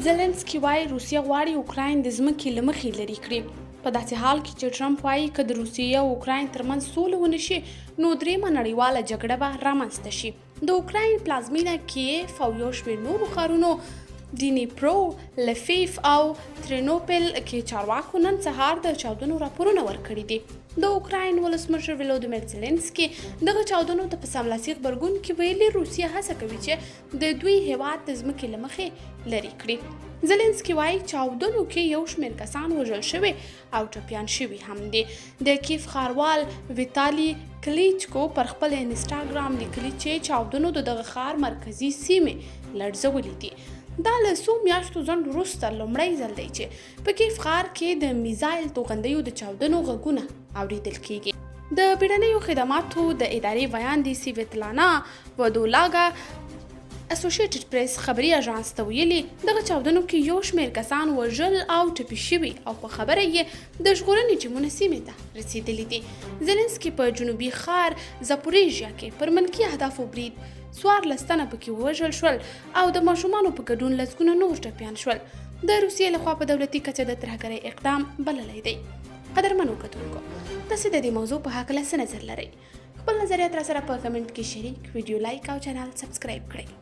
زلنسکي وايي روسیه غواړي اوکراین د ځمکې له مخې لرې کړي. په داسې حال کې چې ټرمپ وايي که د روسیې او اوکراین ترمنځ سوله ونه شي نو درېیمه نړیواله جګړه به رامنځته شي. د اوکراین پلازمینه کیف او یو شمېر نورو ښارونو ډینیپرو، لفیف او ترینوپل کې چارواکو نن سهار د چاودنو راپورونه ورکړي دي. د اوکراین ولسمشر ولودیمیر زیلنسکي دغه چاودنو ته په سملاسي غبرګون کې ویلي، روسیه هڅه کوي چې د دوی هېواد د ځمکې له مخې لرې کړي. زیلنسکي وايي، چاودنو کې یو شمېر کسان وژل شوي او ټپیان شوي هم دي. د کیف ښاروال ویتالي کلیچکو پر خپل انسټاګرام لیکلي چې چاودنو د دغه ښار مرکزي سیمې لړزولې دي. دا له څو میاشتو ځنډ وروسته لومړی ځل دی چې په کیف ښار کې د میزایل توغندیو د چاودنو غږونه اوریدل کیږي. د بیړنیو خدماتو د ادارې ویاندې سیویتلانا ودولاګا اسوشیټډ پریس خبري اژانس ته ویلي، دغه چاودنو کې یو شمېر کسان وژل او ټپي شوي او په خبره یې د ژغورنې ټیمونه سیمې ته رسېدلي دي. زیلنسکي په جنوبي ښار زاپوریژیا کې پر ملکي اهدافو برید 14 تنه پکې ووژل شول او د ماشومانو په ګډون لسګونه نور ټپیان شول. د روسیې لخوا په دولتي کچه د ترهګرۍ اقدام بللی دی. قدرمنو کتونکو، تاسو د دې موضوع په هکله څه نظر لرئ؟ خپل نظریات را سره په کمنټ کې شریک، ویډیو لایک او چینل سبسکرایب کړئ.